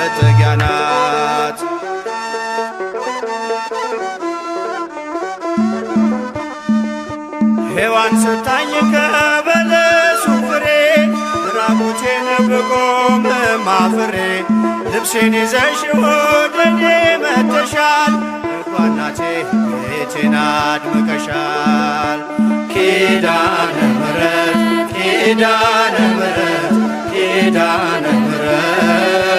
መጠጊያ ናት። ሔዋን ስታኝ ከበለሱ ፍሬ፣ ራቁቴን ብቆም ማፍሬ፣ ልብሴን ይዘሽ ወደ እኔ መጥተሻል። እናቴ ቤቴን አድምቀሻል። ኪዳነ ምሕረት፣ ኪዳነ ምሕረት፣ ኪዳነ ምሕረት።